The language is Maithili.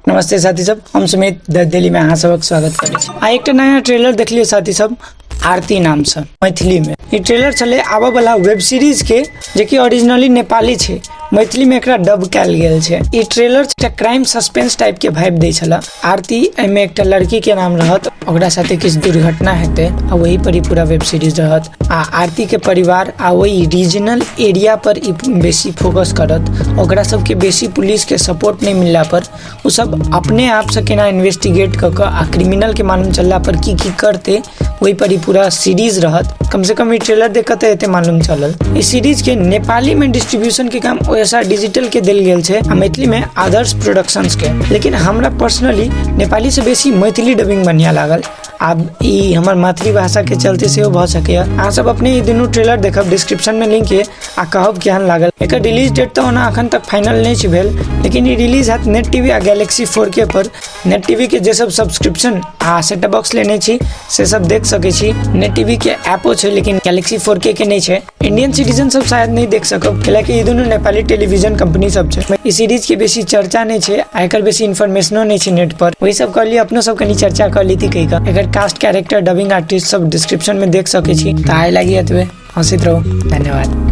नमस्ते साथी सब, हम सुमित द दिल्ली में अहाँ सबक स्वागत करै छी। आ एकटा नया ट्रेलर देखलियै साथी सब, आरती नाम से मैथिली में। ई ट्रेलर छलै आबऽ वाला वेब सीरीज के, जेकि ओरिजिनली नेपाली छै, मैथिली में एकरा डब कयल गेल छै। ई ट्रेलर एकटा क्राइम सस्पेंस टाइप के वाइब दै छलै। आरती एहिमे एकटा लड़की के नाम रहत, ओकरा साथे किछु दुर्घटना हेतै आ वही पर ई पूरा वेब सीरीज रहत। आ आरती के परिवार आ ओहि रीजनल एरिया पर ई बेसी फोकस करत। ओकरा सबके बेसी पुलिस के सपोर्ट नहि मिलला पर ओ सब अपने आप से केना इन्वेस्टिगेट कऽ कऽ आ क्रिमिनल के मालूम चलला पर की की करतै, ओहि पर ई पूरा सीरीज रहत। कम से कम ई ट्रेलर देख कऽ तऽ एते मालूम चलल। ई सीरीज के नेपाली में डिस्ट्रीब्यूशन के काम ओएसआर डिजिटल के देल गेल छै आ मैथिली में आदर्श प्रोडक्शंस के। लेकिन हमरा पर्सनली नेपाली से बेसी मैथिली डबिंग बढ़िया लागल। आब ई हमर मातृभाषा के चलते सेहो भऽ सकैए। अहाँ सब अपने ई दुनू ट्रेलर देखब, डिस्क्रिप्शन में लिंक है, आ कहब केहन लागल। एकर रिलीज डेट तऽ ओना अखन तक फाइनल नहि छै भेल, लेकिन ई रिलीज हैत नेट टीवी आ गैलेक्सी 4K पर। नेट टीवी के जे सब सब्सक्रिप्शन आ सेटअप बॉक्स लेने छी से सब देख सकै छी। नेट टीवी के ऐपो छै, लेकिन गैलेक्सी 4K के नहि छै। इंडियन सिटीजन सब शायद नहि देख सकब, कैलाकि ई दुनू नेपाली टेलीविजन कंपनी सब छै। ई सीरीज के बेसी चर्चा नहि छै आ एकर बेसी इन्फॉर्मेशनो नहि छै नेट पर। वही सब कहलियै अपनो सब कनी चर्चा कर लीती कहि कऽ। एकर कास्ट, कैरेक्टर, डबिंग आर्टिस्ट सब डिस्क्रिप्शन में देख सकै छी। तऽ आइ लागी एतबे, हंसैत रहू, धन्यवाद।